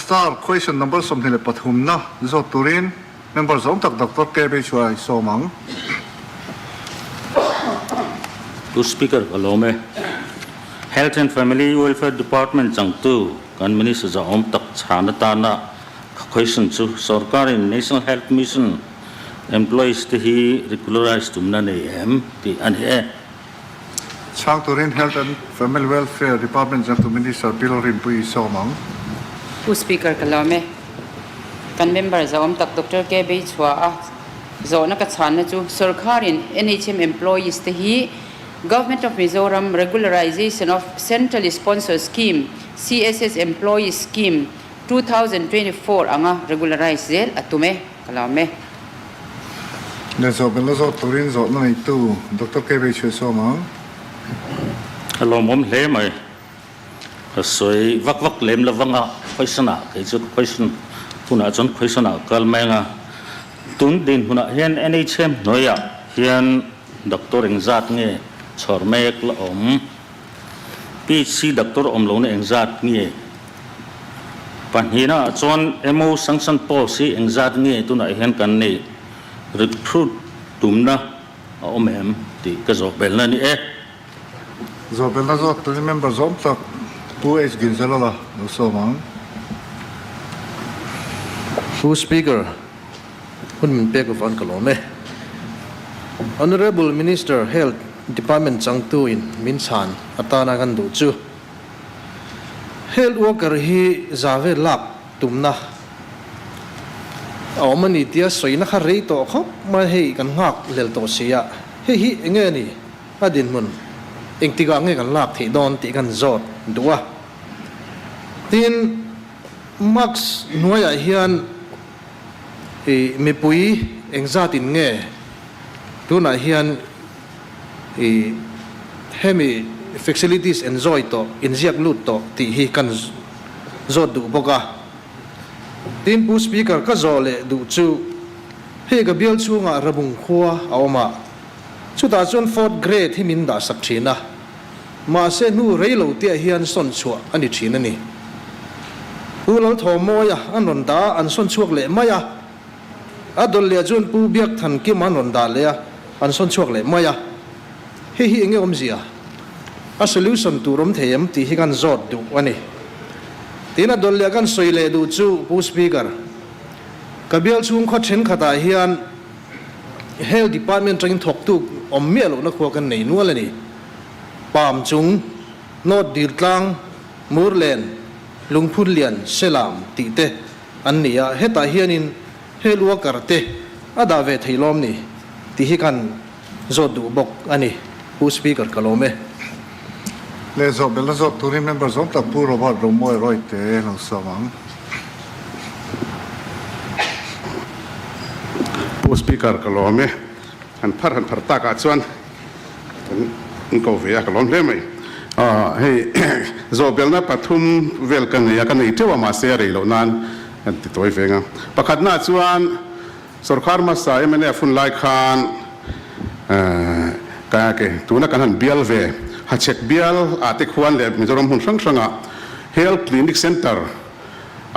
Star question number 23 na zawt turin member zawng tak Doctor KB Chhuai sawm ang. Pu Speaker ka lawm e. Health and Family Welfare Department changtu kan Minister zahawm tak chhan atana ka question chu sorkarin National Health Mission employees te hi regularize tumna nei em tih a ni e. Chhang turin Health and Family Welfare Department changtu Minister Bill Rinpui sawm ang. Pu Speaker ka lawm e. Kan member zahawm tak Doctor K Beichhua a zawhna ka chhanna chu sorkarin NHM employees te hi Government of Mizoram Regularization of Centrally Sponsored Scheme, CSS Employees Scheme, 2024 anga regularize zel a tum e, ka lawm e. Le zawh belh la zawh turin zawhna neitu Doctor KB Chhuihsawm ang. Ka lawmawm hle mai. Ka sawi vak vak lem lo vanga question ah kei chu question hunah chuan question ah kal mai anga tun dinhmunah hian NHM hnuaiah hian doctor engzat nge chhawr mek la awm? PHC doctor awm lohna engzat nge? Pahnihna ah chuan MO sanction post hi engzat nge tunah hian kan nei? Recruit tumna a awm em tih ka zawh belna a ni e. Zawh belna zawk turin member zawm tak Pu H Ginzalala lo sawm ang. Pu Speaker, hun min pek avang ka lawm e. Honourable Minister Health Department changtu in min chhan atana kan duh chu Health worker hi za vel lak tumna a awm a ni tia sawina kha rei tawh khawp mai hei kan nghak lel tawh si a, hei hi eng nge ni a dinhmun engtikah nge kan lak theih dawn tih kan zawt duh a. Tin, Mask hnuaiah hian i mipui engzatin nge tunah hian i hemi facilities enjoy tawh, inziak lut tawh tih hi kan zawt duh bawk a. Tin, Pu Speaker ka zawh leh duh chu hei ka bial chhungah Rabung khua a awm a, chutah chuan fourth grade hi min dahsak thin a. Mahse hnu rei lo te ah hian sawn chhuah a ni thin a ni. Pu Lalthawmawia an rawn dah a, an sawn chhuak leh mai a. A dawlh leh chuan Pu Biakthankima an rawn dah leh a, an sawn chhuak leh mai a. Hei hi enge awmzia? A solution tur awm thei em tih hi kan zawt duh a ni. Tin a dawlh leh kan sawi leh duh chu Pu Speaker, ka bial chhung khaw thenkhatah hian Health Department atangin thawktu awm miah lohna khua kan nei nual a ni. Pam chung, North Dirtlang, Murlen, Lungphunlian, Selam tih te an ni a, hetah hianin he luakar te a dah ve thei lawm ni tih hi kan zawt duh bawk a ni. Pu Speaker ka lawm e. Leh zawh belh a zawt turin member zawng tak Pu Robert Romawi Royte lo sawm ang. Pu Speaker ka lawm e. Han phar han phar tak ah chuan kan ko ve a, ka lawm hle mai. Hei zawhbelna pathum vel ka nei a, ka nei teuh a mahse a rei loh nan kan ti tawi veng a. Pakhatna chuan sorkar hmasa mnf hun lai khan ka ke tuna kan han bial ve Hachhek bial ah te khuan leh Mizoram hmun hrang hrangah Health Clinic Centre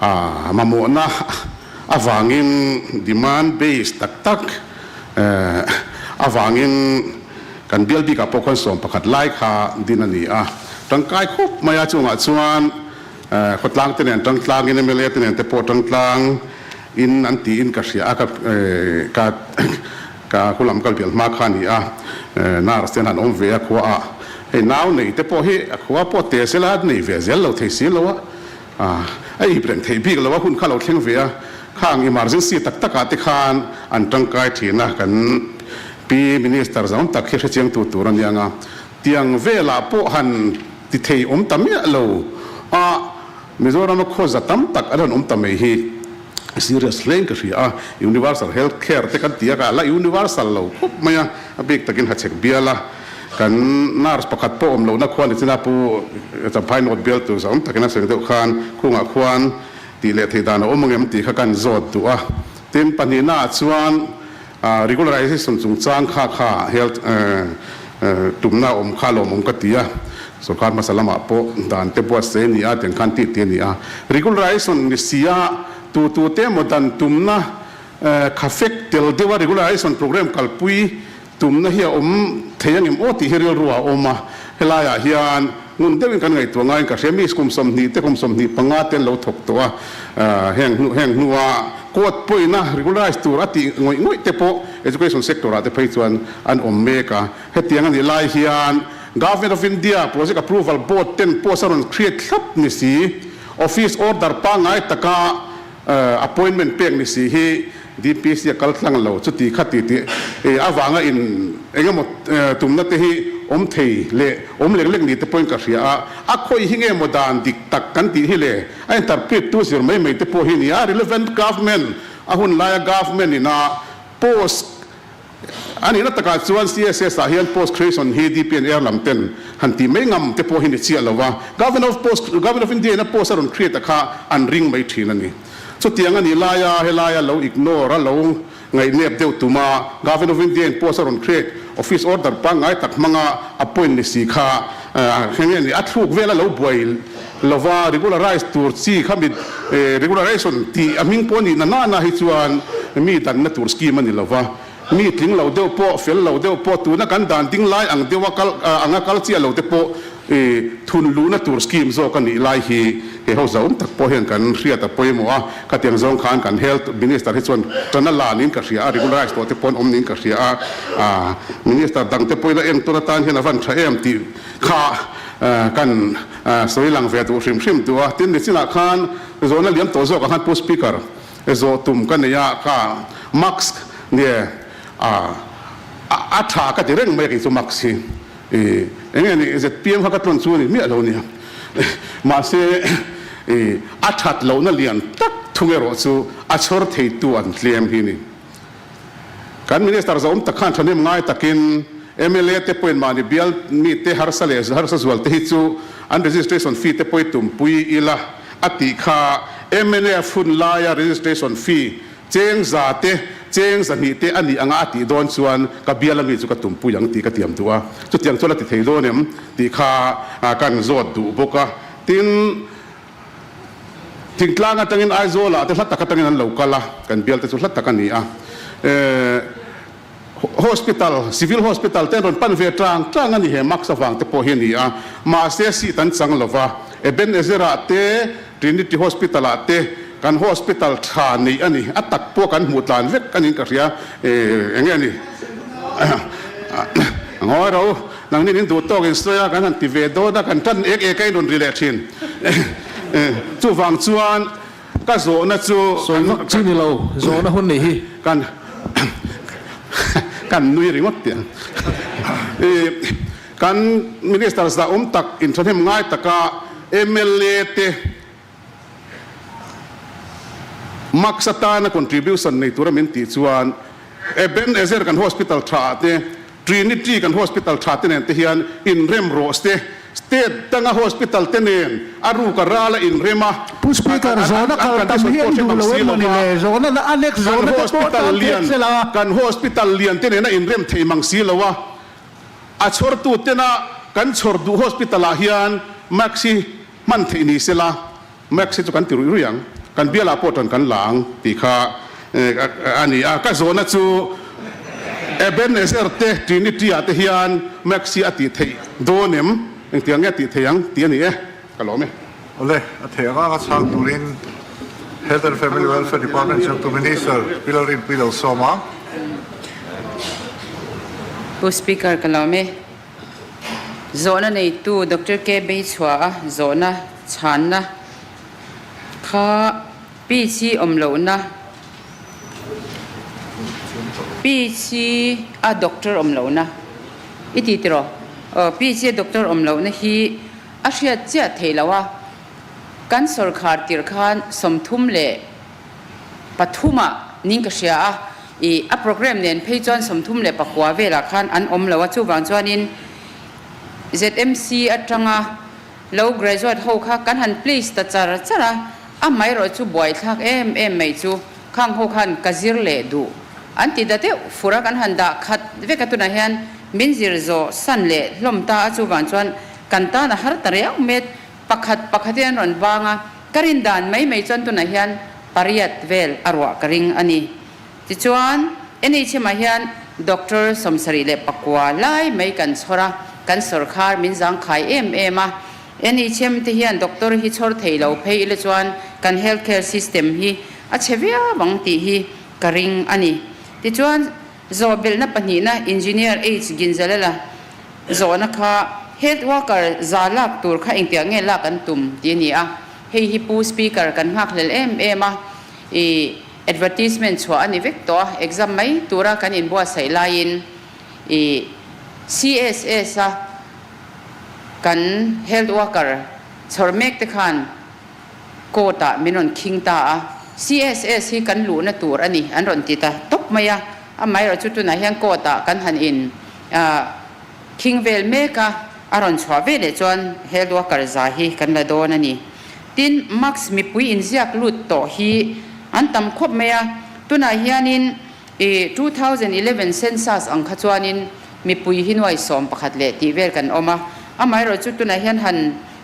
a mamawhna avangin demand base tak tak avangin kan bial bikah pawh khuan 11 lai kha din a ni a. Tangkai khawp mai a, chungah chuan khawtlang te nen tangtlangin mla te nen te pawh tangtlang in an tiin ka hria a, ka ka ka khulam kal bial hma kha a ni a, nurse te an han awm ve a khua ah hei nau nei te pawh hi a khua pawh te sela nei ve zel lo thei si lo a. A ip reng theih bik lo a, hun kha lo thleng ve a, khang emergency tak tak ah te khan an tangkai thin a, kan Pi Minister zawng tak hi hrechiang tu tur a nia nga, tiang velah pawh han ti thei awm ta miah lo a, Mizoram a khawza tam tak an rawn awm ta mai hi serious hle in ka hria a, Universal Health Care te kan ti a, ka la universal lo khawp mai a, a bik takin hachhek bial a. Kan nurse pakhat pawh awm lohna khuan nichin a pu Champhai North bial tur zawng takin a sawi deuh khan khungah khuan tih leh theih dan a awm angem tih kha kan zawt duh a. Tin, pahnihna ah chuan regularization chungchang kha kha health tumna awm kha lawmawm ka ti a. Sorkar hmasa lamah pawh dan te buatsaih a ni a, tiang khan tih tih a ni a. Regularization ni si a, tu tu te emaw dan tumna kha fek tel deuha regularization program kalpui tumna hi a awm thei angem aw tih hi rilru a awm a. Helaiah hian ngun deuhin kan ngaihtuah ngaiin ka hria, mi kum 20 te kum 25 te an lo thawk tawh a, heng hnu heng hnua court pawina regularize tur a tih ngawih ngawih te pawh education sector ah te phei chuan an awm mek a. Hetiang a nih lai hian Government of India Project Approval Board ten post a rawn create thlap ni si, office order pangngai taka appointment pek ni si hi DPC a kal tlang lo. Chuti kha ti tih avanga in engemaw tumna te hi awm thei leh awm lek lek ni te pawhin ka hria a, a khawih hi nge maw dan dik tak kan tih hi le a interpret tu zir mai mai te pawh hi ni a, relevant government a hun laia government ina post A nihna takah chuan CSS ah hian post creation hi DPNR lam ten han tih mai ngam te pawh hi ni chiah lo va, Government of Post, Government of India in a post a rawn create a kha an ring mai thin a ni. Chutiang a nih laia helaia lo ignore a lo ngaihnep deuh tuma Government of India in post a rawn create office order pangngai tak hmanga appoint ni si kha heng nge ni a thluk vel a lo buai lova regularize tur chi kha mi regularization tih a hming pawh a nih na nana hi chuan mi danna tur scheme a ni lova, mi tling lo deuh pawh fel lo deuh pawh tuna kan dan ding lai ang deuha kal anga kal chiah lo te pawh thun luhna tur scheme zawk a nih lai hi he ho zauhawm tak pawh hian kan hriat a pawimawh a, khatiang zawng khan kan health minister hi chuan tana la niin ka hria a, regularize tawh te pawh an awm niin ka hria a, minister dang te pawhin a entur atan hian a van tha em tih kha kan sawi lang ve duh hrim hrim duh a, tin nichinah khan zawhna liam tawh zawkah khan Pu Speaker zawh tum ka nei a, ka mask nge a a tha ka ti reng mai a kei chu mask hi i eng nge ni zpm kha ka tlawn chu a ni miah lo nia mahse i a that lohna lian tak thung erawh chu a chhawr theitu an tlem hi ni. Kan Minister zawm tak khan thahnem ngai takin mla te pawhin mahni bial mite harsa leh harsa zual te hi chu an registration fee te pawh i tumpui ila a tih kha mnf hun laia registration fee cheng za te cheng 200 te a nih anga a tih dawn chuan ka bial ami chu ka tumpui ang tih ka tiam duh a, chutiang chuan a ti thei dawn em tih kha kan zawt duh bawk a. Tin. Thingtlang atangin Aizawlah te hla tak atangin an lo kal a, kan bial te chu hla tak a ni a. Hospital, Civil Hospital te an rawn pan ve tang tang a ni, he mask avang te pawh hi a ni a. Mahse seat an chang lo va, Ebenezer-ah te, Trinity Hospital-ah te kan hospital tha neih a ni, a tak pawh kan hmuh tlan vek a niin ka hria, eng nge a ni? Ngawi ro. Nangni min duh tawk in sawi a, kan han ti ve dawn a, kan tan ek ek a in rawn ri leh thin. Chuvang chuan ka zawhna chu Sawi vak chi ni lo, zawhna hun nei hi. Kan kan nui ringawt tih ang. Kan Minister zahawm tak inthahnem ngai taka mla te Max atana contribution nei tura min tih chuan Ebenezer kan hospital tha ah te, Trinity kan hospital tha te nen te hian inrem rawh se. State danga hospital te nen a ruk a ral a inrem a, Pu Speaker, an zawhna kal tam condition hi pawh an hre duh mang lo si em lo mawni va. le? Zawhna na annex Kan zawhna te pawh hospital tan lian phek sela. kan hospital lian te nen a inrem thei mang si lo a, a chhawrtu tena kan chhawr duh hospital ah hian Max hi Hman theih ni sela, Max hi chu kan ti ruih ruih ang, kan bialah pawh tan kan la ang tih kha a ni a. Ka zawhna chu Ebenezer te Trinity ah te hian Max hi a tih theih dawn em? Engtiang nge a tih theih ang tih a ni e, ka lawm e. Awle, a theih anga ka chhang turin Health and Family Welfare Department chhungtu Minister Pi Lalrinpuii lo sawm a. Pu Speaker, ka lawm e. Zawhna neitu Doctor K Beichhua a zawhna chhanna kha PC awm lohna PC a doctor awm lohna i ti tiraw? Aw PC a doctor awm lohna hi a hriat chiah theih loh a, kan sawrkhar tirh khan 33 ah ning ka hria a, I a program nen phei chuan 39 velah khan an awm lo a, chuvang chuanin ZMC atanga lo graduate ho kha kan han place ta char char a, amaherawh chu buaithlak em em mai chu khang ho khan ka zir leh duh an ti ta deuh fur a, kan han dah khat vek a, tunah hian min zir zawh san leh hlawm ta a, chuvang chuan kan. Kan tan a har ta riau met pakhat pakhatin an rawn vang a, ka rin dan mai mai chuan tunah hian pariat vel a ruah ka ring a ni. Tichuan, NHM ah hian Doctor 74 lai mai kan chhawr a, kan sawrkhar min zangkhai em em a. NHM te hian doctor hi chhawr thei lo phei ila chuan kan health care system hi a chhe viau ang tih hi ka ring a ni. Tichuan, zawhbelhna pahnihna Engineer H Ginzalala zawhna kha health worker za lak tur kha engtiah nge lak an tum tih a ni a. Hei hi Pu Speaker kan nghakhlel em em a, i advertisement chhuah a ni vek tawh a, exam mai tura kan inbuatsaih laiin i CSS a kan health worker chhawr mek te khan court ah min rawn khing ta a, CSS hi kan luhna tur a ni an rawn ti ta tawp mai a, amaherawh chu tunah hian court ah kan han in khing vel mek a, a rawn chhuah ve leh chuan health worker za hi kan la dawn a ni. Tin, mask mipui inziak lut tawh hi an tam khawp mai a, tunah hianin i 2011 census ang kha chuanin mipui hi nuai 11 leh tih vel kan awm a, amaherawh chu tunah hian han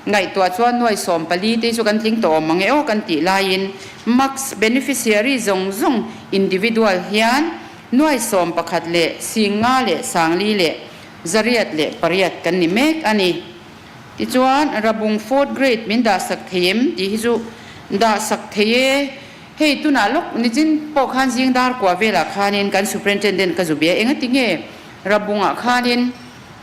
ngaihtuah chuan nuai 14 te chu kan tling tawh awm ang e aw kan tih laiin mask beneficiary zawng zawng individual hian nuai 11 leh 50 leh 40 leh 808 kan ni mek a ni. Tichuan Rabung fourth grade min dah sak thei em tih hi chu dah sak thei e. Hei tunah lawk nichin pawh khan zing dar kua velah khanin kan superintendent ka zu bia enga tinge Rabungah khanin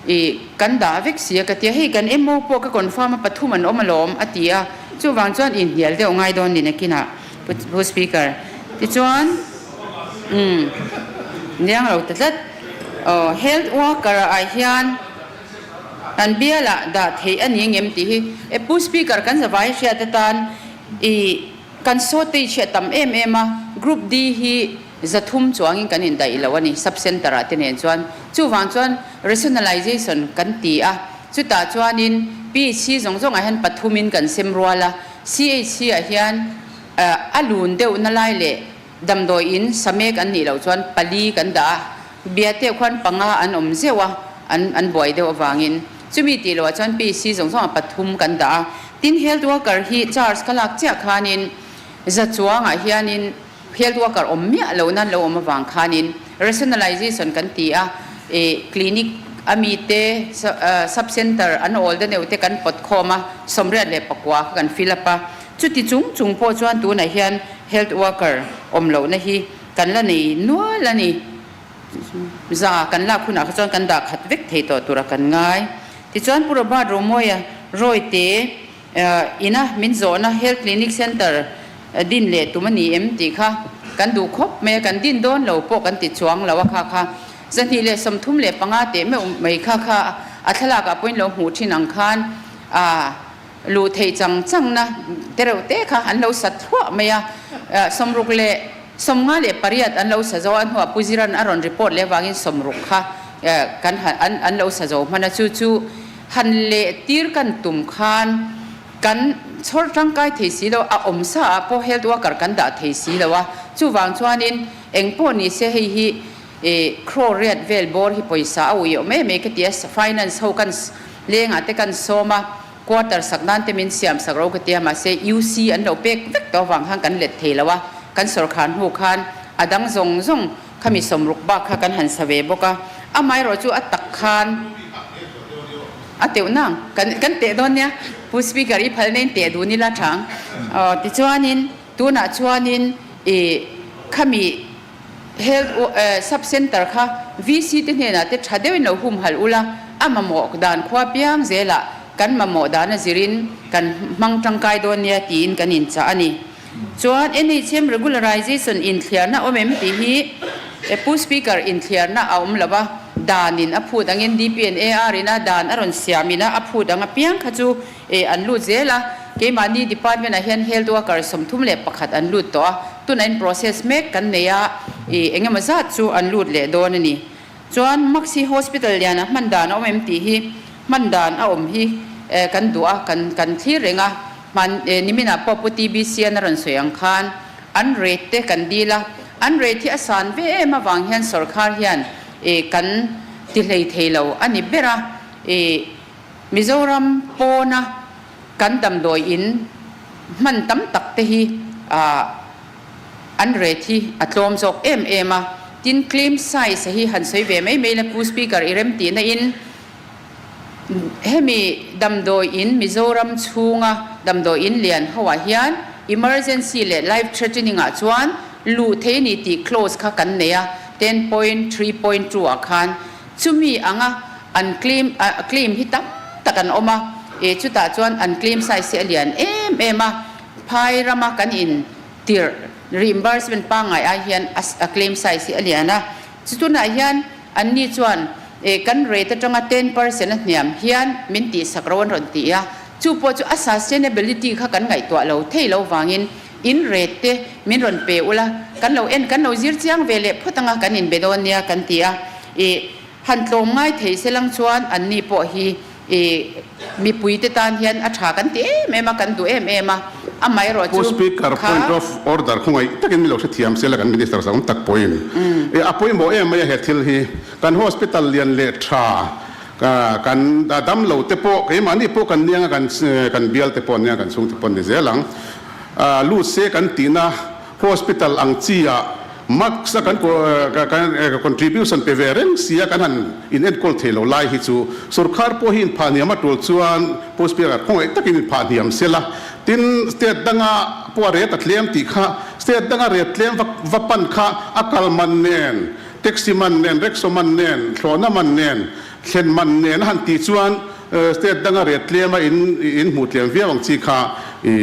i kan dah vek si a ka tia hei kan MO pawh ka confirm a pathum an awm alawm a ti a chuvang chuan inhnial deuh ngai dawn ni nakinah Pu Speaker tichuan umm niang lo ta tlat aw health worker ah hian Kan bialah dah theih a ni ngem tih hi e Pu Speaker kan zavai hriat atan i kan shortage hi a tam em em a, Group D hi 300 chuangin kan indaih lo a ni Sub Centre ah te nen chuan. Chuvang chuan rationalization kan ti a, chutah chuanin PHC zawng zawngah hian pathumin kan sem rual a, CHC ah hian a lun deuhna lai leh Damdawi in samek an nih loh chuan pali kan dah a, Biate khuan panga an awm zeuh a, an an buai deuh avangin. Chumi tih loh ah chuan PC zawng zawng ah pathum kan dah a. Tin health worker hi charge ka lak chiah khanin za chuangah hianin health worker awm miah lo nan lo awm avang khanin rationalization kan ti a, ih clinic a mi te sub center an awl de neuh te kan pawt khawm a, 84 kha kan fill up a. Chuti chung chung pawh chuan tunah hian Health worker awm lohna hi kan la nei nual a ni. Za kan lak hunah kha chuan kan dah khat vek thei tawh tura kan ngai. Tichuan Pu Robert Romawia Rawite ina min zawhna Health Clinic Centre din leh tum a ni em tih kha kan duh khawp mai a, kan din dawn lo pawh kan ti chuang lo a kha kha. 235 teh meuh mai kha kha a thlalakah pawhin lo hmuh thin ang khan a Luh theih chang changna te reuh te kha an lo sa thluah mai a, 68 an lo sa zo a, hnuah Pu Ziran a rawn report leh avangin 60 kha kan han an an lo sa zo hman a, chu chu han leh tir kan tum khan kan chhawr tangkai thei si lo, a awm sa ah pawh health worker kan dah thei si lo a, chuvang chuanin eng pawh ni se hei hi crore riat vel bawr hi pawisa a ui awm em em ka ti a, finance ho kan lengah te kan sawm a, Quarter sak nan te min siam sak ro ka tia mahse UC an lo pek vek tawh avang khan kan let thei lo a, kan sawrkhar hnu khan a dang zawng zawng khami 60 bak kha kan han sa ve bawk a, amaherawh chu a tak khan a teuh nang kan kan teh dawn nia Pu Speaker i phal na in teh dun ila thang aw tichuanin tunah chuanin ih khami Health Sub Centre kha VC te hnenah te tha deuhin lo humhalh ula, a mamawh dan khua piang zelah kan mamawh dan a zirin kan hmang tangkai dawn nia tiin kan inchah a ni. Chuan NHM Regularization inthliarna awm em tih hi Pu Speaker inthliarna a awm lo a, danin a phut angin DPNAR ina dan a rawn siam ina a phut ang apiang kha chu an lut zel a, keimahni department ah hian health worker 31 an lut tawh a, tunah in process mek kan nei a, ih eng emaw zat chu an lut leh dawn a ni. Chuan Maxi Hospital lian ah hman dan a awm em tih hi hman dan a awm hi kan duh a, kan kan thlir reng a, hman nimin ah pawh Pu TBC an a rawn sawi ang khan an rate te kan dil a, an rate hi a san ve em avang hian sawrkhar hian ih kan ti hlei thei lo a ni ber a, ih. Mizoram pawna kan damdawi in hman tam tak te hi an rate hi a tlawm zawk em em a. Tin, claim size hi han sawi ve mai mai la Pu Speaker i rem tihna in hemi damdawi in Mizoram chhunga damdawi in lian ho ah hian emergency leh life threatening ah chuan luh thei ni tih clause kha kan nei a, 10.3.2 ah khan chumi anga an claim claim hi tam tak an awm a, e chutah chuan an claim size hi a lian em em a, phai rama kan in tirh reimbursement pangngai ai hian a claim size hi a lian a, chu tunah hian Anni chuan, E, kan rate atanga 10% a hniam hian min tihsak ro an rawn ti a, chu pawh chu a sustainability kha kan ngaihtuah lo thei lo vangin in rate te min rawn pe ula, kan lo en, kan lo zir chiang ve leh phawt anga kan inbe dawn nia kan ti a. E, han tlawm ngai thei se lang chuan anni pawh hi e, mipui te tan hian a tha kan ti em em a, kan duh em em a, amaherawh Pu chu Speaker, kha. point of order khawngaih takin min lo hrethiam se la kan Minister zawng tak pawhin e a pawimawh em mai a he thil hi. Kan hospital lian leh tha kan dam lo te pawh keimahni pawh kan niang a kan kan bial te pawh an niang a kan chhung te pawh an ni zel ang. Lut se kan tihna hospital ang chi ah Max a kan contribution pe ve reng sia kan han in enkawl thei lo lai hi chu sorkar pawh hi in phah hniam a tul chuan Pu Speaker khawngaih takin in phah hniam se la. Tin, state danga pawh a ret a tlem tih kha state danga ret tlem va va pan kha a kal man nen, taxi man nen, rickshaw man nen, thlawhna man nen, thlen man nen a han tih chuan State danga ret tlem a in in hmuh tlem viau ang chi kha i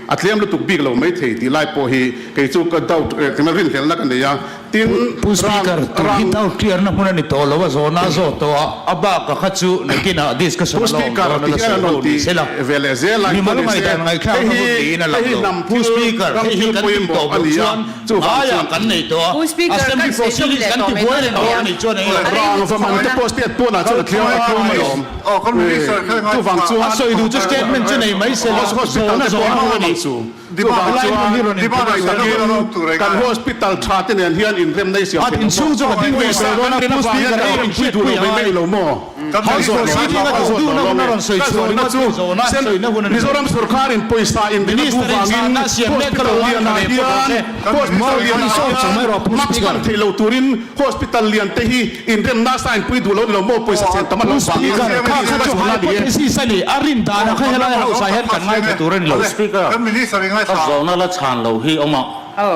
a tlem lutuk bik lo mai thei tih lai pawh hi kei chu ka doubt tina rinhlelhna ka nei a. Tin, Pu Speaker, rang tun hi rang. doubt clear na hmun a ni tawh lo a, zawhna a zawh tawh a, a bak a kha chu nakinah discussion Pu a la awm Speaker, dawn a ti la hian sawi an ho rawn ni ti se la. ve leh zel a, Mimal engpawh ni se, ngaihdan ngaihthlakna hei hun hi niin a hei lang hi lo. hnam Pu thil, Speaker, ram hei hi thil kan tih pawimawh tawh a loh ni a, chuan chuvang aia chuan. kan nei tawh a, Pu Speaker, kan Assembly sawi tum proceedings leh kan tawh ti mai buai dawn reng dawn nia. a nih chuan eng A emaw. rei Rang lutuk va man te tawh pawh state pawnah chuan a thleng a thleng mai awm. Aw, kan minister kha ngai Chuvang tha. chuan A sawi duh chu statement chu nei mai se la, hospital zawhna te pawh zawhna a hun a ni. awm ang chu. Chuvang Helai hmun hi chuan rawn Demand input tak takin kan hospital tha te nen hian inremna i siam A thei lo inchhung maw? chu ka ding ve Pawisa sawi dawn kan a, rin Pu avang hian Speaker kan ei rawn inpui hriat duh pui lo mai angai. mai lo maw? Kan Ka House zawh of lo Ceiling a ka duh zawh duhna lo hun a e. rawn sawi Ka chhuah zawhna ringawt chu hi zawhna sawina hun a ni lo. Mizoram sorkarin pawisa in rin a duh Minister in vangin chhanna a siam mek ka lo hospital ngai lianah thla ve pawh rawh hian se. Kan hospital minister lianah Sawi chho mai hian rawh Pu mask Speaker. hman theih lo turin hospital lian te hi inremna sign pui duh lo ni lo maw pawisa chen tam a Pu lo vangin Speaker, kha please kha ka chu zawhna ni e. hypothesis a ni, a rin danah kha helai house ah hian kan ngaithla tur a ni lo. Speaker, Kan minister i ka ngaithla. zawhna la chhan lo hi awm a, Aw.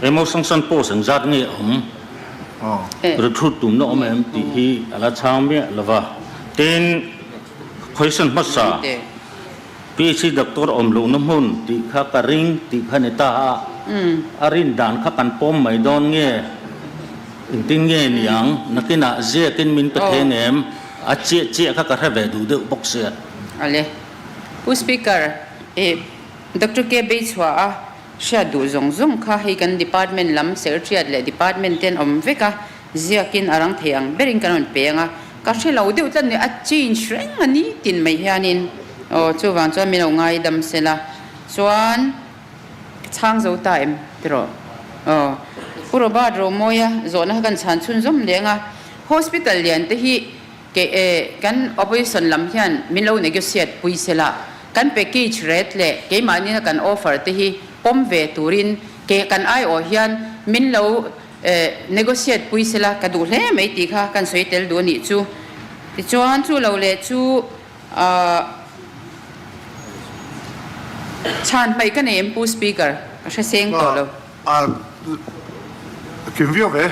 emaw sanction post engzat nge awm? Recruit tumna awm em tih hi a la chhang miah lo va. Tin, question hmasa, PHC doctor awm lohna hmun tih kha ka ring tih kha ni ta a, a rin dan kha kan pawm mai dawn nge, engtin nge niang, nakinah ziakin min pe thei em, a chiah chiah kha ka hre ve duh deuh bawk sia. Ale. Pu Speaker, i Doctor K. Beichhuah a Hriat duh zawng zawng kha hei kan department lam secretariat leh department te an awm vek a, ziakin a rang thei ang berin kan rawn pe ang a, ka hre lo deuh tlat ni, a change reng a ni tin mai hianin aw chuvang chuan min lo ngaidam se la chuan ka chhang zo ta em tiraw aw Pu Robert Romawia zawhna kha kan chhan chhunzawm leng a, hospital lian te hi Ke e, kan opposition lam hian min lo negotiate pui se la, kan package rate leh keimahni kan offer te hi pawm ve turin ke kan aiawh hian min lo negotiate pui se la ka duh hle mai tih kha kan sawi tel duh a nih chu. Tichuan chu lo leh chu chhan hmaih ka nei em Pu Speaker? Ka hre seng tawh lo. A kim viau ve.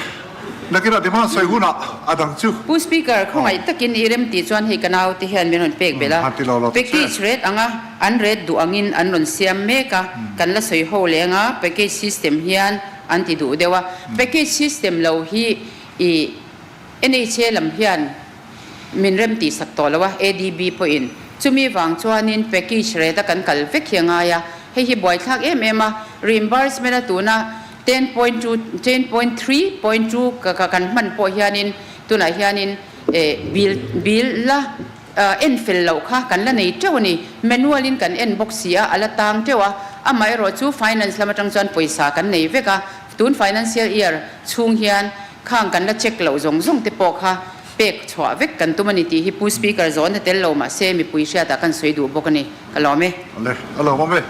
Nakinah demand sawi hunah a dang chu. Pu Speaker, khawngaih takin i rem tih chuan hei ka naute hian min rawn pek belh a. Package rate anga an rate duh angin an rawn siam mek a, kan la sawi ho leng a, package system hian an ti duh deuh a. Package system lo hi i NHA lam hian min rem tih sak tawh lo a, ADB pawhin. Chumi vang chuanin package rate a kan kal vek hi a ngai a, hei hi buaithlak em em a, reimbursement a tuna 10.2, 10.3.2 ka kan hman pawh hianin tunah hianin bill bill la en fel loh kha kan la nei teuh a ni. Manual in kan en bawk si a, a la tang teuh a, amaherawh chu finance lam atang chuan pawisa kan nei vek a, tun financial year chhung hian Khang kan la check loh zawng zawng te pawh kha pek chhuah vek kan tum a ni tih hi Pu Speaker zawhna tel lo mahse mipui hriatah kan sawi duh bawk a ni. Ka lawm e. Awle, a lawmawm e.